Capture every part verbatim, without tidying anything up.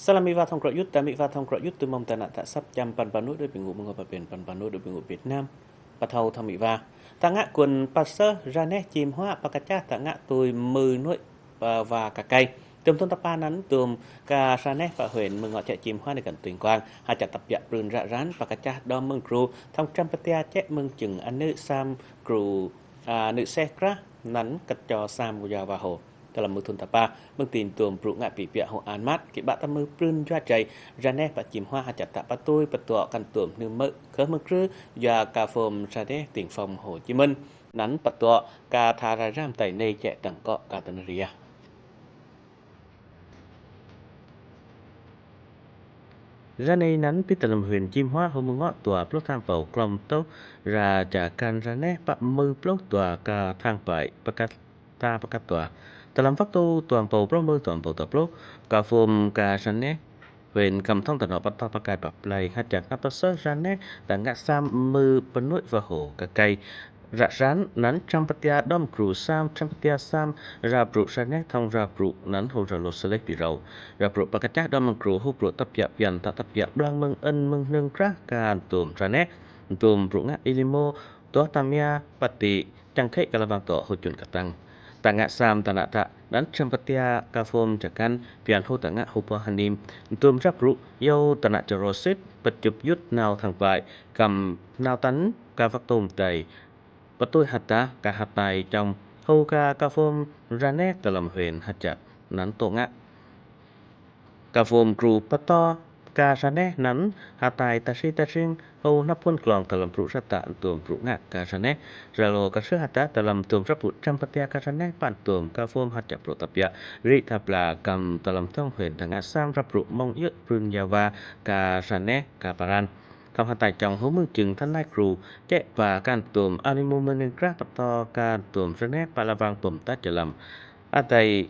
Salam mih wa thong krok yut, ta mih wa thong krok yut, tu mong ta na ta sap cham pan panu doi pingu mong pa pen pan panu doi pingu Việt Nam. Pa thau thong mih wa. Ta ngă kuôn pa sơ ra neh chim hua pa kachah ta ngă tui mư nuih pa wa ka kai. Tum tum ta pa nan tum ka sa neh pa huyện mưng ngọ cheh chim hua ni kan tuing kuang. Ha chặt tập biak prun ra ran pa kachah đom mưng kru. Thong chăm pa tia cheh mưng chưng anư sam kru, anư seh krah nan kachô sam wa wa ho. Dalam mơ thun ta pa, mưng tin tum bru ngă pi biak ho an mat, ki ba ta mơ prun jua jai, ra neh pa chim hua ha chặt ta pa tui, pa tuo kan tum nư mơ, khơ mơ krư, jua ka phôm sa neh ting phong Hồ Chí Minh. Nắn pa tuo, ka tha ra ram tai nê cheh tang kok ka ta nơ ria. Ra nê nắn pi ta lăm huyện chim hua ho mơ ngọ tua pluh thang pau klom tâu, ra ja kan ra neh pa mơ pluh tua ka thang pai, pa ka ta pa ka tua. Ta lăm vak tâu tuang pau pluh mơ tuang pau ta pluh, ka phôm ka sa neh, huyện kam thong ta nọ pa ta pa kai pa play, ha chặt na pa sơ ra neh, ta ngă sam mơ pa nuih wa ho ka kai. Ra ran nắn chăm pa tia đom kru sam, chăm pa tia sam, ra bru sa neh thong ra bru nắn ho ra lo selek pi rau. Ra bru pa kachah đom mưng kru ho bru ta biak pian ta ta biak blang mưng ân mưng nưng krah ka tum sa neh, tum bru ngă ilimo, tuo ta mia, pa ti, chăng kheh ka la vang tuo ho chun ka tăng. Ta ngă sam ta na ta, nắn chăm pa tia ka phôm ja kan, pian ho ta ngă ho pa hanim, tum ra bru, yau ta na cha ro sit, pa chup yut nau thang pai, kam nau tan ka vak tum tai. Pa tui ha ta ka ha tai chong, ho ka ka phôm ra neh ta lăm huyện ha chặt, nắn tô ngă. Ka phôm kru pa to, ka sa neh nắn ha tai ta si ta sing, ho năp phun klong ta lăm bru sa ta tum bru ngă ka sa neh, ra lo ka sơ ha ta ta lăm tum sa bru chăm pa tia ka sa neh pan tum ka phôm ha chặt bru ta biak, ri ta pla kam ta lăm thong huyện ta ngă sam ra bru mong yut prun ya wa ka sa neh ka pa ran. Thong ha tai chong ho mưng chưng than nai kru, cheh pa kan tum, ani mu mơ neng krah pa to kan tum, sa neh pa la vang pum ta cha lăm. A tai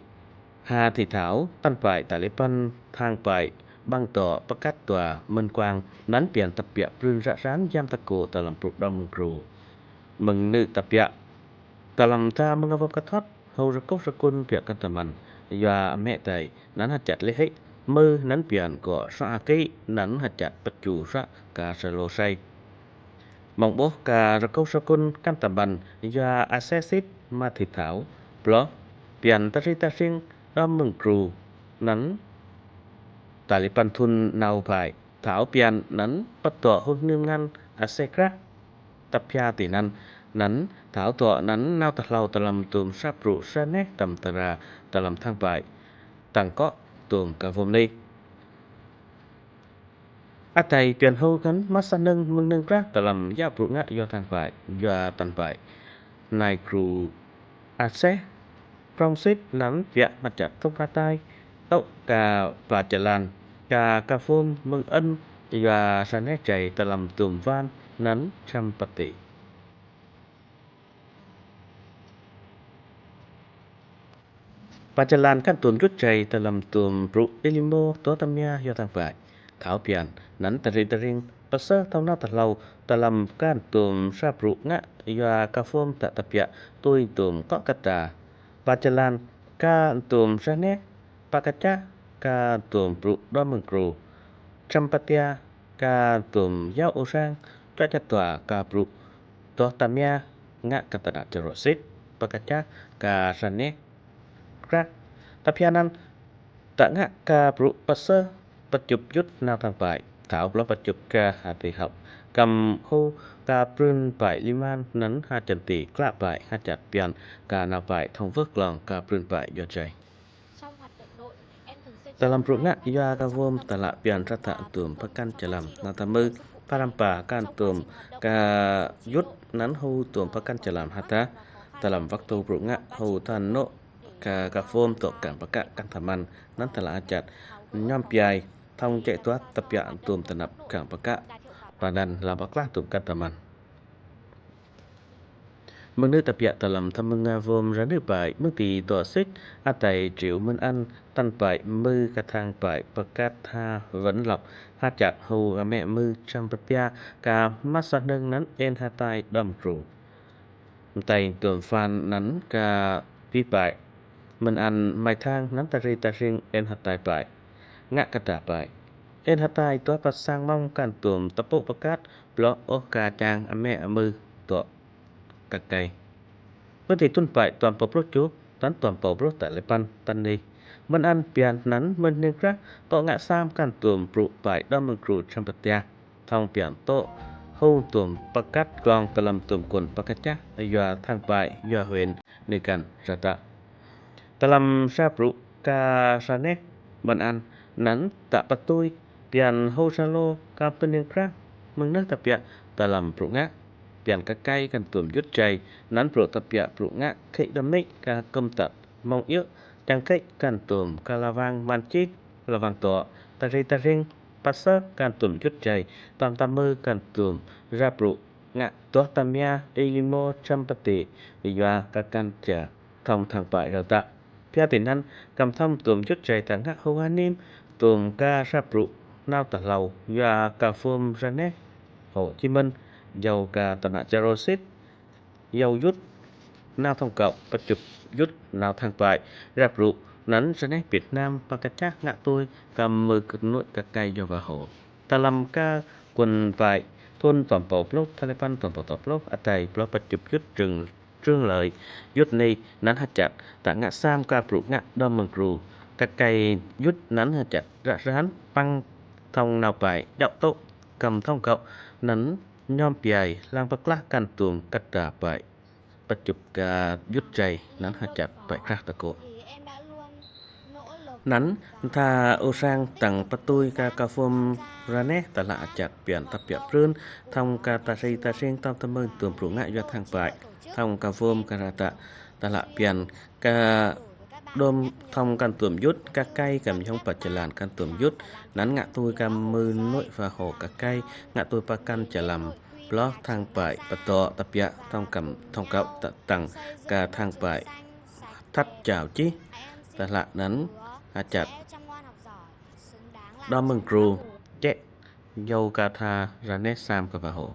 ha thi thao, tan pai, ta lê pan, thang pai, bang to, pa kat tua, mơn kuang, nắn pian ta biak prun ra ran, yam ta ko, ta lăm pruk đom mưng kru. Mưng nư ta biak, ta lăm ta mưng avop ka thot, ho ra kok sa kun biak kan ta man, yua meh tai, nắn ha chặt lê hê, mơ nắn pian ko sa a ki, nắn ha chặt pa chu sa ka sa lo sai. Mong boh ka ra kok sa kun kan ta man, yua a se sit ma thi thao, ploh, pian ta si ta sing, đom mưng kru, nắn ta lê pan thun nau pai, thao pian nắn pa tuo ho nư ngăn a se krah. Ta pia ti năn, năn thao tuo năn nau ta hlâu ta lăm tum sa bru sa neh tam ta ra ta lăm thang pai. Tăng kok tum ka phôm nê. A tai pian ho kan ma sa nâng mưng nâng krah ta lăm ya bru ngă yua thang pai, yua tan pai. Nai kru a se, prong sit năn biak ma chặt tông ka tai. Tâu ka pa chalan, ka ka phôm mưng ân, yua sa neh chai ta lăm tum van, năn chăm pa ti. Pa chalan kan tum yut chai ta lăm tum bru ilimo to ta mia yua thang pai. Thao pian, năn ta ri ta ring, pa sơ thong nau ta hlâu, ta lăm kan tum sa bru ngă, yua ka phôm ta ta biak, tui tum kok ka ta. Pa chalan, ka tum sa neh, pa kachah, ka tum bru đom mưng kru. Chăm pa tia, ka tum yau u sang, chua cha tua ka bru. To ta mia, ngă ka ta na cha ro sit, pa kachah, ka sa neh, krah. Ta pia năn, ta ngă ka bru pa sơ, pa chup yut nau thang pai, thao ploh pa chup ka ha ti hăp. Kam ho ka prun pai liman năn ha chân ti klah pai ha chặt pian ka nau pai thong vơh klong ka prun pai yua chai. Ta lăm bru ngă yua ka phôm ta la pian sa ta tum pa kan cha lăm na ta mơ, pa ram pa kan tum ka yut năn ho tum pa kan cha lăm ha ta. Ta lăm vak tâu bru ngă ho ta nô ka ka phôm tuo kan pa ka kan ta man năn ta la a chặt. Nhom piai, thong cheh tuat ta biak tum ta năp kan pa ka. Pa năn la pa klah tum kan ta man. Mưng nư ta biak ta lăm ta mưng nga phôm ra nư pai, mưng ti tuo sit, a tai triu mơn ăn, tan pai, mơ ka thang pai, pa kat ha, vẫn lọc, ha chặt ho a meh mơ chăm pa tia, ka ma sa nâng năn en ha tai đom kru. Tai tuôm phan năn ka pi pai. Mơn ăn mai thang năn ta ri ta sing en ha tai pai. ngă kơ ta pai. Ên hơtai tua pă sang mong kăn tuôm tơpô̆ pơkăt, blŏ ôh ka jang ame amư dŏ kăk kay. Bơ̆n ti thŭn pai tuăm pơbruh čuh, tăn tuăm pơbruh ta lĕ păn tăn nih. Mơ̆n ăn pian năn mơ̆n ning krah, tŏ ngă sam kăn tuôm brŭ pai đŏm mơ̆ng gru Čăm Pơtia. Thŏng pian tŏ hŭ tuôm pơkăt glông tơlăm tuôm kŭn pơkăčah, yua thăng pai, yua huyện, nơ̆ găn, rơtă. Tơlăm sa brŭ ka sa neh, mơ̆n ăn, năn tă pơtui, pian hŭ sa lô, kăm tơ ning krah, mơ̆ng nơh tơbiă, tơlăm brŭ ngă, pian kăk kay kăn tuôm yŭt jay, năn brŭ tơbiă brŭ ngă, khĕ đăm mĭ, ka kơm tăt, mông iơ̆, čang khĕ kăn tuôm, ka la wang man čih, la wang tŏ, ta ri ta ring, pă sơh kăn tuôm yŭt jay, tơm tơmư kăn tuôm, ra brŭ, ngă, tuah tơmia, ê li mô, Čăm Pơtia, yua, ka kăn ja, thŏng thăng pai rơtă. Pia ti năn, kăm thŏng tuôm yŭt jay ta ngă hŭ ha nim, tuôm ka sa brŭ, nao ta hlâo, yua ka phôm sa neh, Hồ Chí Minh, yau ka ta nă čar rô sĭt, yau yŭt, nao thŏng kŏ, pơčŭp yŭt, nao thăng pai, ra brŭ, năn sa neh Việt Nam, pơkăčah ngă tui, kăm mưk nuih kăk kay yua wa Hồ. Tơlăm ka kŭn pai, thŭn tuăm pơbruh, tha lĕ păn tuăm pơbruh, ăt dai, blŏ pơčŭp yŭt trưng, trưng lợi, yŭt nih, năn hơčăt, ta ngă sam ka brŭ ngă đŏm mơ̆ng gru, kăk kay yŭt năn hơčăt, ră răn, păng thŏng nao pai, djŏ tŏ, kăm thŏng kŏ, năn nhŏm piai, lăng pơklah kăn tuôm kăt ta pai. Pơčŭp ka yŭt jay, năn hơčăt pai krah tơkô̆. Năn, tha ŭ sang tăng pơtui ka ka phôm ra neh, ta lă hơčăt pian tơbiă prưn, thŏng ka ta ri ta ring tơm tơmư tuôm brŭ ngă yua thăng pai. Thŏng ka phôm ka rơtă, ta lă pian ka đŏm thŏng kăn tuôm yŭt, kăk kay kăm yŏng pă jơlan kăn tuôm yŭt, năn ngă tui kăm mưk nuih wa Hồ kăk kay, ngă tui pơkăn jơlan, blŏ thăng pai, pơtŏ tơbiă, thŏng kăm, thŏng kŏ, ta tăng, ka thăng pai, thăt jao čih, ta lă năn, hơčăt. Đŏm mơ̆ng gru, čĕ, yau ka tha, ra neh sam ka wa Hồ.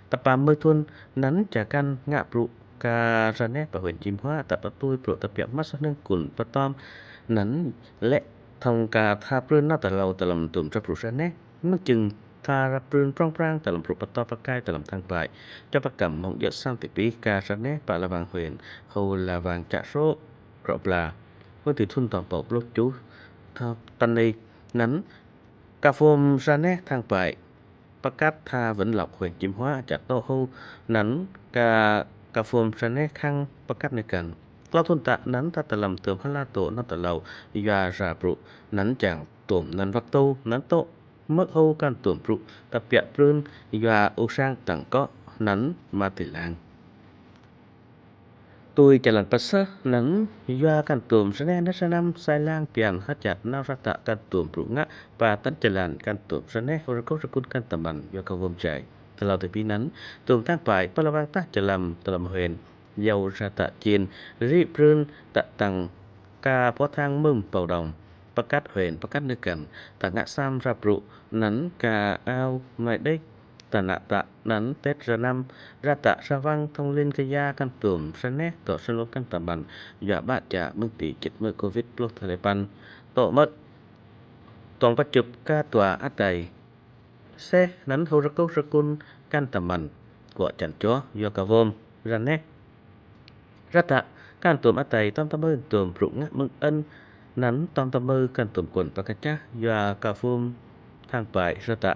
Tơpă mưk thŭn, năn ja kăn ngă brŭ, ka ra neh pă huyện Čim Hua, ta pơtui brŭ tơbiă mă sơh nơ̆ng kŭn pơtŏm, năn lĕ thŏng ka tha prưn nao ta hlâo tơlăm tuôm čăp brŭ sa neh, mơ̆ng jưng tha ră prưn prŏng prang tơlăm brŭ pơtŏ pơkay tơlăm thăng pai. Čŏ pơkăm mông iơ̆ sam ti pih ka sa neh pă la wang huyện, hŭ la wang čă sô̆, krŏ bla. Mơ̆ng ti thŭn tuăm pơbruh čuh, tha tăn nih, năn, ka phôm sa neh thăng pai. Pơkăt tha Vĩnh Lộc huyện Čim Hua hơčăt tŏ hŭ, năn ka ka phôm sa neh khăng pơkăt nơ̆ găn. Klâo thŭn tă năn tha tơlăm tuôm hơla tŏ nao ta hlâo, yua ra brŭ, năn jang tuôm năn wăk tŏ, năn tŏ, mơ̆k hŭ kăn tuôm brŭ, tơbiă prưn, yua ŭ sang tăng kŏ, năn mă ti lăng. Tui jơlan pă sơh, năn, yua kăn tuôm sa neh nơ̆ sa năm, sai lăng pian hơčăt nao rơtă kăn tuôm brŭ ngă, pă tăn jơlan kăn tuôm sa neh, hŭ rơkŏ rơkŭn kăn tơmăn, yua ka wôm jay. Ta hlâo ti pih năn, tuôm thăng pai, pă la wang tah jơlan, tơlăm huyện, yau rơtă jên, ri prưn, tă tăng, ka pô thăng mưm pâu đŏng, pơkăt huyện, pơkăt nơ̆ găn, ta ngă sam ra brŭ, năn ka ao mai đĕch, ta nă tă năn Tết ra năm, rơtă sa wang thŏng linh kơ ya kăn tuôm sa neh, tŏ sa lô kăn tơmăn, yua bă ja mơ̆ng ti jĭt mưk Covid pluh tha lĕ păn. Tŏ mơ̆t, tŏng pơčŭp ka tua ăt dai. Sĕh năn hŭ rơkŏ rơkŭn kăn tơmăn, kuă čăn čoh, yua ka wôm, ra neh. Rơtă, kăn tuôm ăt dai tơm tơmư tuôm brŭ ngă mơ̆ng ăn, năn tơm tơmư kăn tuôm kŭn pơkăčah, yua ka phôm thăng pai rơtă.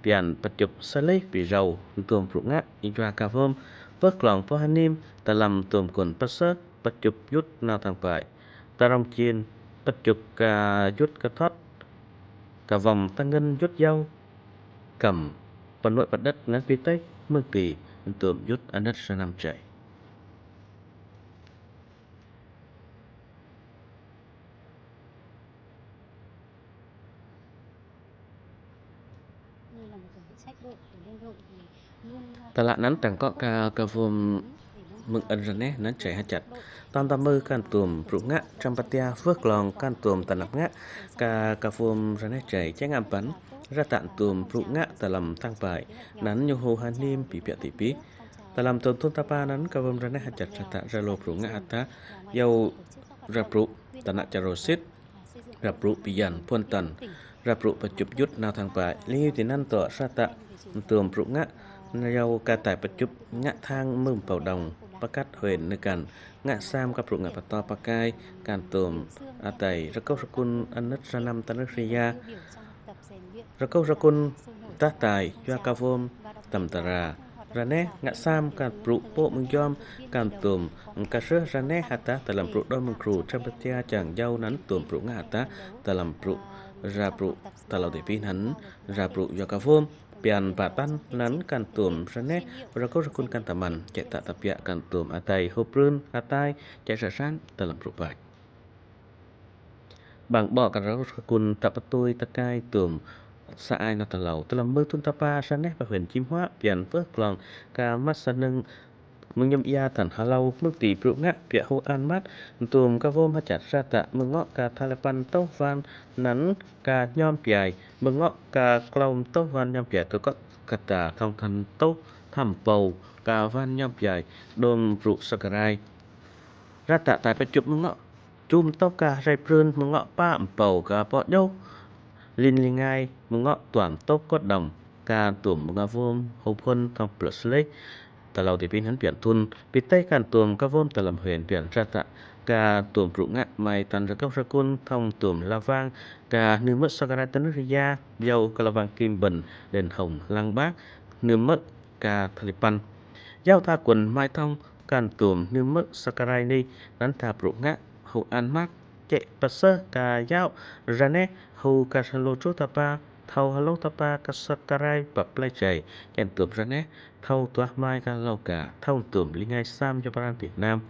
Pian pơčŭp sa lih pi râu tuôm brŭ ngă, yua ka wôm, wơh glông pô ha nim, tơlăm tuôm kŭn pă sơh, pơčŭp yŭt nao thăng pai. Ta rŏng jên, pơčŭp ka yŭt kơthŏt, ka wŏm ta ngăn yŭt yau, kăm, pơnuih pơđĕt năn pi têh, mơ̆ng ti, tuôm yŭt anăt sa năm jay. Tơlă năn tăng kŏ ka, ka wôm mơ̆ng ăn ra neh năn jay hơčăt. Tơm tơmư kăn tuôm brŭ ngă, Čăm Pơtia wơh glông kăn tuôm tơnap ngă, ka, ka wôm ra neh jay, jay ngă păn, rơtă tuôm brŭ ngă tơlăm thăng pai, năn ñu hŭ ha nim pi piă ti pih. Tơlăm tuôm thŭn ta pă năn ka wôm ra neh hơčăt rơtă ra lô brŭ ngă hơtă, yau ra brŭ, ta nă čar rô sĭt, Rap rŭ pian phuan tăn, rap rŭ pơchup yŭt nau thăng pă. Liu ti năn tŏ sa tă tuôm rŭ ngă, yau ka tai pơchup ngă thang mưm pâu đŏng, pơkăt huyện nơ̆ kăn, ngă sam kơ rŭ ngă pơtô pơkai, kăn tuôm, a, tai, rơkâu rơkun anăt sa năm ta nơ̆ ria. Rơkâu rơkun dah tai, yua ka vôm, tăm tara. Raneh, ngă sam, kăn rŭ pô̆ mơ̆ng yom, kăn tuôm, ka sơh raneh hơtah, tơlăm rŭ đon mơ̆ng kru, tơm pơtia chang yau năn tuôm rŭ ngă hơtah, tơlăm rŭ, rap rŭ, tơlâu ti pi năn, rap rŭ yua ka vôm, pian pă tăn năn kăn tuôm raneh, rơkâu rơkun kăn tơmăn, chĕ tă tơpiă kăn tuôm a tai, hôp rưn, a tai, chĕ sa săn, tơlăm rŭ păch. Bang bŏ kơ rơkâu rơkun tă pơtui tơkai tuôm sa ai nau tơlâu. Tơlăm mưh thŭn ta pă sa neh pă huyện Chim Huă pian pơh klong ka măt sa nơ̆ng mơ̆ng nhâm ia tăn hơlâu mưh ti brŭ ngă piă hô an măt tuôm ka vôm hơchăt sa tă mơ̆ng ngŏ ka Taliban tôh van năn ka nhom piai mơ̆ng ngŏ ka klâu tôh van nhom piai tơ kŏt kơ ta thong than tôh thăm pâu ka van nhom piai đôm brŭ sơkrai. Ra tă tai pơchup mơ̆ng ngŏ chum tôh ka rai prưn mơ̆ng ngŏ pă mpâu ka pŏ djâu. Lin lingai mơ̆ng ngŏ tuam tôh kŏt đŏng ka tuôm mơ̆ng ngŏ vôm hô phôn thong plơ̆ slek. Tơlâu ti pi năn pian thŭn, pi tei kăn tuôm ka vôm tơlăm huyện pian ra tă ka tuôm rŭ ngă mai tăn rơkâu rơkun thong tuôm la vang ka nư mơ̆ sơkrai ta nơ̆ ria, yau ka la vang Kim Bân, Đền Hồng, Lăng Bác, nư mơ̆ ka Taliban. Yau ta kuôn mai thong kăn tuôm nư mơ̆ sơkrai ni năn ta brŭ ngă hô an măt chĕ pơsơh ka yau raneh hô ka sa lô chu ta pă, thâu hơlâu ta pă ka sơkrai pă plei chai, chĕn tuôm raneh, thâu tuah mai ka lô ka, thâu tuôm lingai sam yua pran Việt Nam,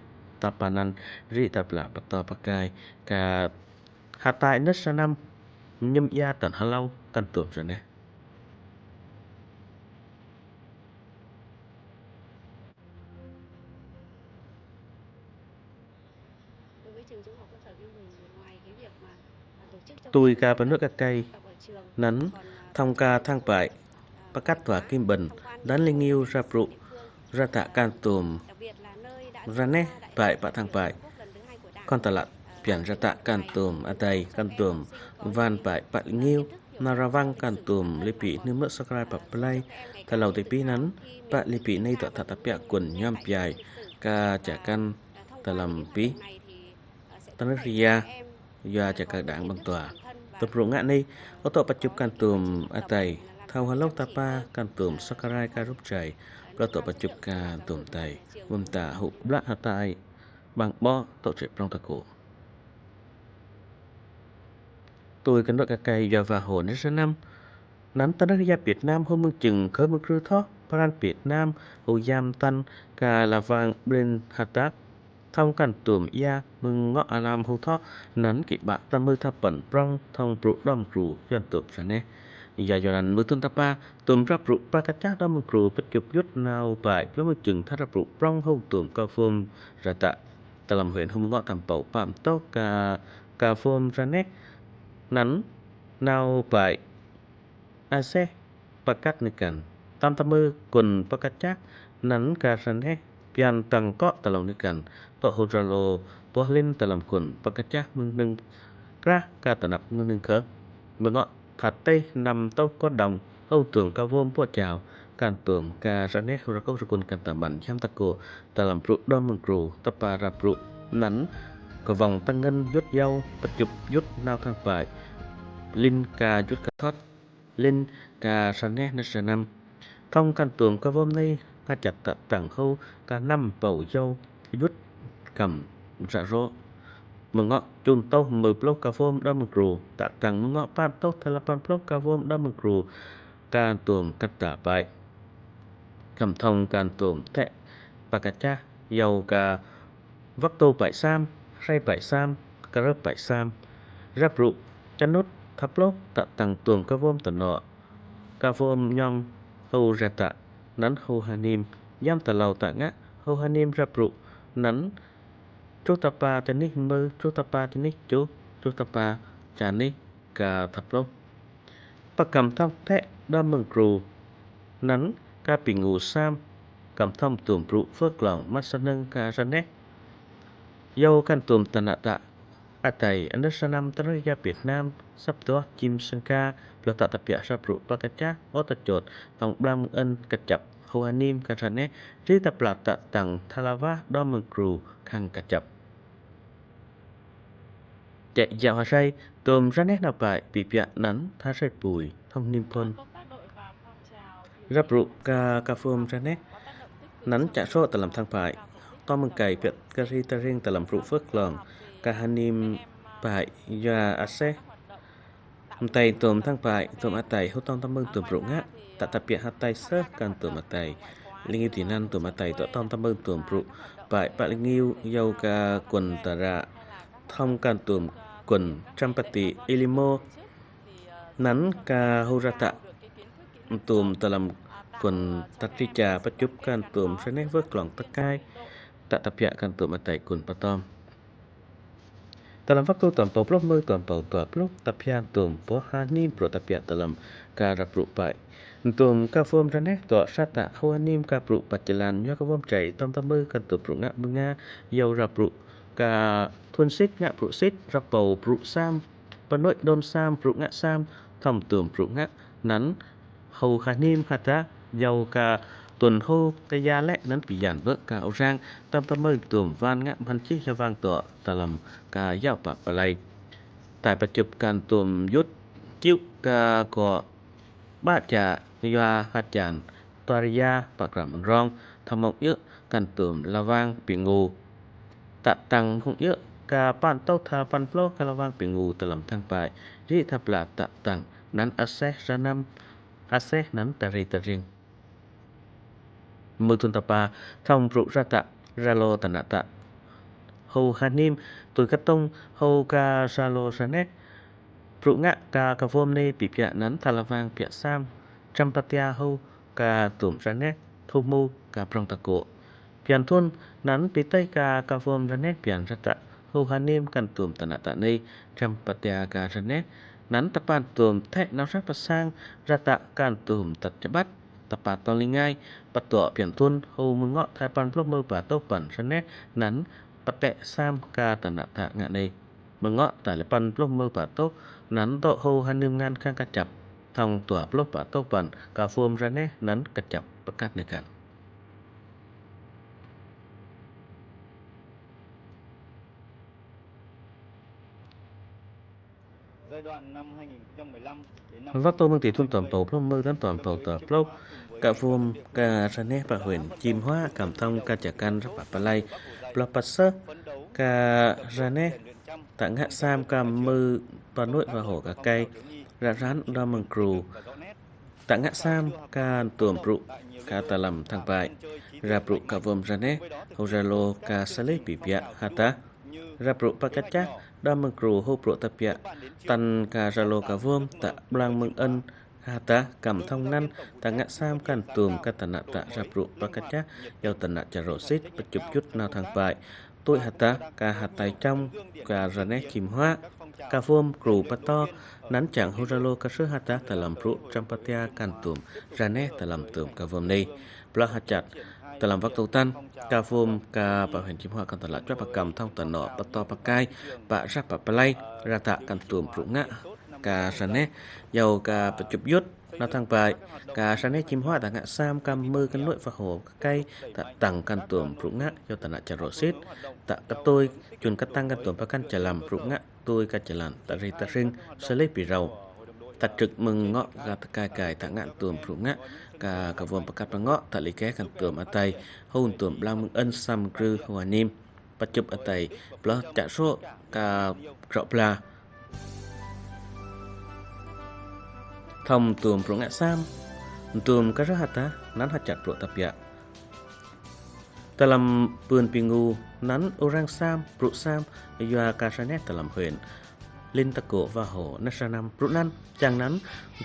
ta pă năn, ri ta pla pơtô pơkai, ka hơtai nơ̆ sa năm, nhâm ia tăn hơlâu, kăn tuôm raneh. Tui ka pơnŭt ka kai năn thong ka thăng pă pơkăt tua Kim Bân, dăn lĕ ngiu rap rŭ, ra tă kăn tuôm, raneh pă pă thăng pă. Kon tơlăt pian ra tă kăn tuôm, a tai kăn tuôm, van pă pă lĕ ngiu, nau ra vang kăn tuôm, lipĭ nư mơ̆ sơkrai pă plei, tơlâu ti pi năn, pă lipĭ nây tŏ tă tơpiă kuôn nhom piai, ka cha kăn, tơlăm pi, ta nơ̆ ria, yua cha kăn đang băng tua. Tuôm rŭ ngă nây, ô tŏ pơchup kăn tuôm, a tai, thâu hơlâu ta pă kăn tuôm, sơkrai ka rup chai, plơ̆ tŏ pơchup kăn tuôm tai, mơ̆m ta hŭ blă hơtai, bang bŏ tŏ chĕ prong ta kô. Tui kăn dŏ ka kai yua va hô nơ̆ sa năm. Năn ta nơ̆ ria Việt Nam hô mơ̆ng chưng kơ mơ̆ng krư thŏ, pran Việt Nam, hô yam tăn, ka la vang blin hơtăk. Thong kăn tuôm ia, mơ̆ng ngŏ alam hô thŏ, năn kĭ bă ta mưh ta păn prong, thong brŭ đom krŭ, yuan tuôm sa neh. Ia yua năn mưh thŭn ta pă, tuôm rap rŭ pă kăt chah đom mơ̆ng krŭ, pơchup yŭt nau bai, plơ̆ mơ̆ng chưng tha rap rŭ prong hô tuôm ka vôm ra tă. Tơlăm huyện hŭm ngŏ tăm pâu păm tôh ka, ka vôm raneh. Năn, nau bai. A seh, pơkăt nơ̆ kăn. Tăm ta mưh kuôn pơkăt chah, năn ka raneh. Pian tăng kŏ tơlâu nơ̆ kăn. Tŏ hô ra lô, tuah lin tơlăm kuôn pơkăt chah mơ̆ng nơ̆ng krah ka tơnăp mơ̆ng nơ̆ng khơ̆. Mơ̆ng ngŏ Phat têh năm tâu kŏ đŏng, hâu tuôm ka vôm pua chao, kan tuôm ka raneh rơkâu rơkun kan tơmăn hiam ta kô, tơlăm brŭ đon mơ̆ng gru, tơpă ră brŭ. Năn, kơ vŏng tăng ngăn yŭt yâu, pơchup yŭt nau thăng pă. Lin ka yŭt ka thot, lin ka raneh nơ̆ sơnăm. Thŏng kan tuôm ka vôm nây, ngă chăt tơtăng hâu, ka năm pâu yâu, yŭt kăm ră rô. Mơ̆ng ngŏ chun tâu mơ̆ plâu ka vôm đon mơ̆ng gru, tơtăng mơ̆ng ngŏ păn tâu tơlăm păn plâu ka vôm đon mơ̆ng gru, kan tuôm kăt ta pă. Kăm thŏng kan tuôm tĕ, pă kăt chah, yâu ka văk tô pă sam, hrei pă sam, kơrơp pă sam. Ră brŭ, chăn nŭt, thăp plâu, tơtăng tuôm ka vôm tơnŏ. Ka vôm nhŏng, hâu ră tă, năn hâu hơnim, yăm tơlâu tă ngă, hâu hơnim ră brŭ, năn, chu tơpă tơnih mơ̆, chu tơpă tơnih chu, chu tơpă chanih ka thăp plâu. Pă kăm thŏng tĕ đon mơ̆ng gru, năn ka pi ngu sam, kăm thŏng tuôm brŭ phơk lŏng mă sơnơ̆ng ka raneh. Yâu kan tuôm tơnă tă, Atai, anăt sa năm ta nui ya Việt Nam, săp tuah Jim Sangka, plơ̆ ta tơbiă sa brŭ pă kơčah, ôh ta chôt, thŏng blang mơ̆ng ơn kơjăp, hô hơnim ka sa neh, ri ta pla ta tăng tha la wah đŏm mơ̆ng kru khăng kơjăp. Jĕ yao ha sai, tôm sa neh nao bai, pi piă anăn, tha sai pui, thŏng nim phŭn. Ră brŭ ka, ka phôm sa neh, anăn čă sô̆ tơlăm thăng bai. Tŏ mơ̆ng kai piăt kơ ri ta ring tơlăm brŭ phơk klŏng. Ka hơnim bai yua aseh. Mtai tôm thăng bai, tôm atai hô tŏng ta mơ̆ng tôm brŭ ngă. Ta tơbiă hơtai sơh kăn tôm atai. Lĕ ngiu ti anăn tôm atai tŏ tŏng ta mơ̆ng tôm brŭ bai pă lĕ ngiu yau ka kuôn ta ră. Thŏng kăn tôm kuôn Čampati Ilimo. Anăn ka hô ră ta tôm tơlăm kuôn ta tri ča pơčŭp kăn tôm sa neh wơ̆k klŏng tơkai. Ta tơbiă kăn tôm atai kuôn pơtŏm. Tơlăm wăk tu tơm pâu pluh mơ̆ng tơm pâu dua pluh ta phian tôm boh hơnim brŭ ta phian tơlăm ka ră brŭ bai. Tôm ka phôm sa neh tŏ sa ta hô hơnim ka brŭ pă jơlan yua ka wŏm čai tŏm ta mơ̆ng kăn tôm brŭ ngă mơ̆ng ngă yau ră brŭ ka thŭn sĭt ngă brŭ sĭt ră pâu brŭ sam. Pơnuih đôn sam brŭ ngă sam thŏm tôm brŭ ngă anăn hô hơnim hơdăh yau ka tŭn hô ka ya lĕ anăn pi yan bơ̆ ka ôrang tŏm ta mơ̆ng tôm wăn ngă mhăn čih ya wang tŏ tơlăm ka yao pă pơlai. Tai pơčŭp kăn tôm yŭt čiu ka gŏ ƀă čă yua hơjan tua ri ya pă kram mơ̆ng rŏng thŏng mơ̆ng yơ̆ kăn tôm la wang pi ngu. Ta tăng mơ̆ng yơ̆ ka păn tâu tha păn plô ka la wang pi ngu tơlăm thăng bai. Ri tha pla ta tăng anăn aseh sa năm aseh anăn ta ri ta ring. Mơ̆ng thŭn ta pă, thŏng brŭ ră ta, ră lô ta nă ta. Hô hơnim, tui kơtông, hô ka ră lô sa neh. Brŭ ngă ka ka wŏm nê pi piă anăn tha la wang piă sam. Čăm pơtia hô ka tôm sa neh, hô mu ka prŏng ta kô̆. Pian thŭn, anăn pi tơi ka ka wŏm sa neh pian ră ta. Hô hơnim kăn tôm ta nă ta nê, čăm pơtia ka sa neh. Anăn ta păn tôm thĕ nao sa pă sang, ră ta kăn tôm ta čabat. Ta pă tŏng lĕ ngai, pă tŏ pian thŭn, hô mơ̆ng ngŏ thai păn pluh mơ̆ng pă tŏ păn sa neh, anăn pă tĕ sam ka ta nă ta ngă nê. Mơ̆ng ngŏ thai lĕ păn pluh mơ̆ng pă tŏ, anăn tŏ hô hơnim ngăn khăng kơjăp. Thŏng dua pluh pă tŏ păn, ka wŏm sa neh, anăn kơjăp pơkăt nê kăn. Wăk tơ mơ̆ng ti thŭn tơm pâu pluh mơ̆ng tơm pâu dua pluh, ka wŏm ka sa neh pă huyện Chiêm Hóa kăm thŏng ka čar kăn ră pă pơlai, plah pă sơh ka sa neh ta ngă sam kăm mơ̆ng pă nuih wa hô ka kai, ră răn đa mơ̆ng kru. Ta ngă sam kăn tôm brŭ ka tơlăm thăng bai. Ră brŭ ka wŏm sa neh, hô ră lô ka sa lê pi piă, hơdăh. Ră brŭ pă kơčah, đa mơ̆ng kru hô brŭ ta piă. Tăn ka ră lô ka wŏm ta blang mơ̆ng ơn, hơdăh kăm thŏng anăn, ta ngă sam kăn tôm ka ta nă ta ră brŭ pă kơčah, yau ta nă čar rô sĭt, pơčŭp jŭt nao thăng bai. Tui hơdăh ka hơtai čăm ka sa neh Chiêm Hóa, ka wŏm kru pơtô, anăn čang hô ră lô ka sơh hơdăh tơlăm brŭ čăm pơtia kăn tôm, sa neh tơlăm tôm ka wŏm nê. Plah hơčăt, tơlăm wăk tơ tăn, ka wŏm ka pă huyện Chiêm Hóa kăn ta la čuă pă kăm thŏng ta nŏ pơtô pơkai, pă ră pă pơlai, ră ta kăn tôm brŭ ngă, ka sa neh, yau ka pơčŭp jŭt, nao thăng bai, ka sa neh Chiêm Hóa ta ngă sam kăm mơ̆ng kơ nuih wa hô ka kai, ta tăng kăn tôm brŭ ngă, yau ta nă čar rô sĭt, ta kơtui, čun kơtăng kăn tôm pơkăn čalam brŭ ngă, tui ka čalan, ta ri ta ring, sa lê pi râu. Ta trŭk mơ̆ng ngŏ ka ta kai kai, ta ngă tôm brŭ ngă, ka ka wŏm pơkăt pơ ngŏ, ta lĕ keh kăn tôm atai, hôn tôm blang mơ̆ng ơn sam krư hô hơnim. Pơčŭp atai, plah čă sô̆ ka krŏ pla. Thŏng tôm brŭ ngă sam, tôm ka ră hơdăh, anăn hơčăt brŭ ta piă. Tơlăm pưn pi ngu, anăn ôrang sam, brŭ sam, yua ka sa neh tơlăm huyện. Lĭn ta kô̆ wa hô, nă sa năm, brŭ anăn, čang anăn,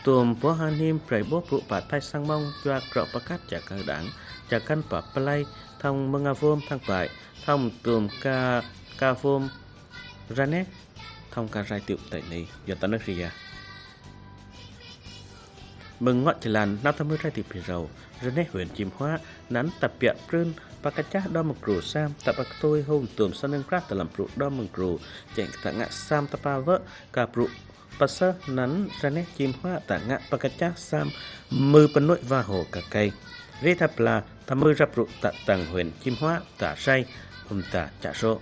tôm boh hơnim, brei boh brŭ pă thai sang mông, yua krŏ pơkăt čar kăn đảng, čar kăn pă pơlai, thŏng mơ̆ng a wŏm thăng bai, thŏng tôm ka, ka wŏm, sa neh, thŏng ka rai tiup tơi nê, yua ta nơh ria. Mơ̆ng ngŏ jơlan nao ta mưh rai ti Phi Râu, rơneh huyện Chim Hóa anăn ta biă prưn pa kčah đao mơ̆ng gru sam ta pa ktuê hông tuôm sa nơ̆ng krah ta lăm brŭ đao mơ̆ng gru, jĕ ta ngă sam ta pa wơ̆ ka brŭ pa sơh anăn rơneh Chim Hóa ta ngă pa kčah sam mưh pơnuih wa hô ka kei. Ri ta pla ta mưh ră brŭ ta tăng huyện Chim Hóa ta rai, ưm ta čă sô̆.